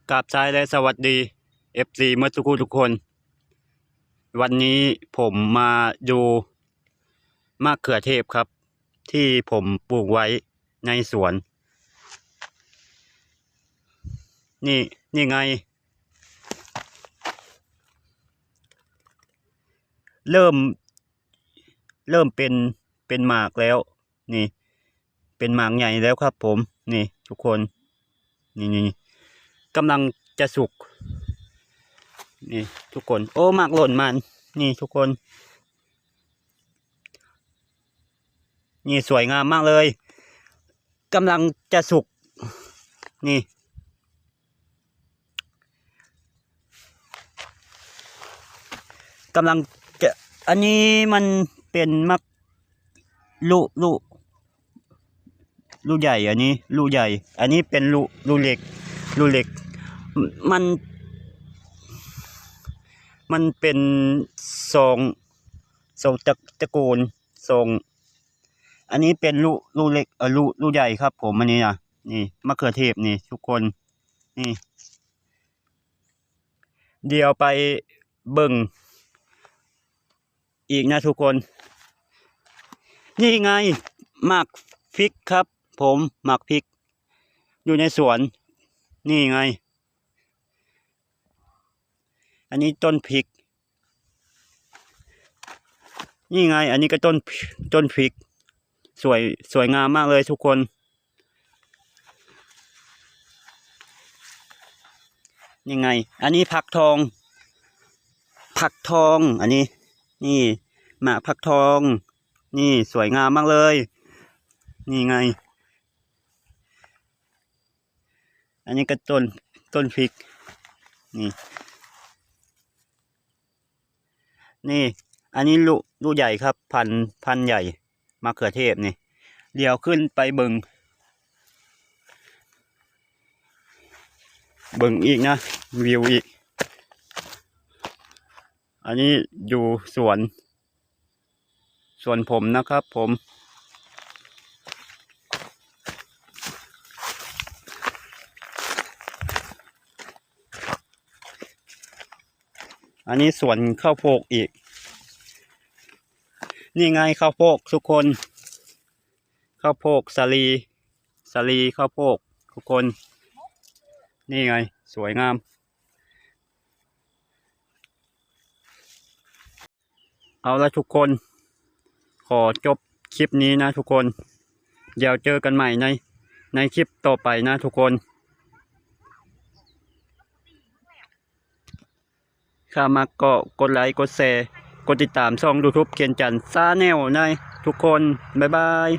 ກາບສາຍ ແລະ ສະຫວັດດີ ເອັຟຊີ ໝົດທຸກຜູ້ທຸກຄົນ. ວັນນີ້ຜົມມາຢູ່ມະເຂືອເທບຄັບ ທີ່ຜົມປູກໄວ້ໃນສວນ. ນີ້ ນີ້ໄງ ເລີ່ມ ເລີ່ມເປັນ ເປັນໝາກແລ້ວ. ນີ້ ເປັນໝາກໃຫຍ່ແລ້ວຄັບຜົມ. ນີ້ທຸກຄົນ ນີ້ ນີ້ ນີ້ ກຳລັງຈະສຸກ. ນີ້ທຸກຄົນ ໂອ້ ໝາກຫຼົ່ນມາ ນີ້ທຸກຄົນ. ນີ້ສວຍງາມມາກເລີຍ ກຳລັງຈະສຸກ. ນີ້ ກຳລັງຈະ ອັນນີ້ມັນເປັນໝາກ ລູກ ລູກ ລູກໃຫຍ່ ອັນນີ້ລູກໃຫຍ່ ອັນນີ້ເປັນລູກ ລູກເລັກ ລູກເລັກ. ມັນ ມັນເປັນສອງ ສອງຕະ ຕະໂກນ ສອງ ອັນນີ້ເປັນລູກ ລູກເລັກ ເອີ ລູກ ລູກໃຫຍ່ຄັບຜົມ. ອັນນີ້ນະ ນີ້ມະເຂືອເທບນີ້ທຸກຄົນ. ນີ້ ດຽວໄປເບິ່ງອີກນະທຸກຄົນ. ນີ້ໄງ ໝາກພິກຄັບຜົມ ໝາກພິກຢູ່ໃນສວນ. ນີ້ໄງ ອັນນີ້ຕົ້ນພິກ. ນີ້ໄງ ອັນນີ້ກໍຕົ້ນ ຕົ້ນພິກ ສວຍ ສວຍງາມມາກເລີຍທຸກຄົນ. ນີ້ໄງ ອັນນີ້ຜັກທອງ ຜັກທອງ ອັນນີ້ ນີ້ໝາກຜັກທອງ. ນີ້ສວຍງາມມາກເລີຍ. ນີ້ໄງ ອັນນີ້ກໍຕົ້ນ ຕົ້ນພິກ. ນີ້ ນີ້ ອັນນີ້ລູກ ລູກໃຫຍ່ຄັບ ພັນ ພັນໃຫຍ່ ມະເຂືອເທບນີ້. ດຽວຂຶ້ນໄປເບິ່ງ ເບິ່ງອີກນະ ວິວອີກ. ອັນນີ້ຢູ່ສວນ ສວນຜົມນະຄັບຜົມ. ອັນນີ້ສວນເຂົ້າໂພກອີກ. ນີ້ໄງເຂົ້າໂພກທຸກຄົນ ເຂົ້າໂພກສາລີ ສາລີເຂົ້າໂພກທຸກຄົນ. ນີ້ໄງ ສວຍງາມ. ເອົາລະທຸກຄົນ ຂໍຈົບຄລິບນີ້ນະທຸກຄົນ. ດຽວເຈີກັນໃໝ່ໃນ ໃນຄລິບຕໍ່ໄປນະທຸກຄົນ. ຖ້າມັກກໍກົດໄລ ກົດແຊ ກົດຕິດຕາມຊ່ອງ YouTube ຂຽນຈັນ Channel ນະທຸກຄົນ. ບາຍບາຍ.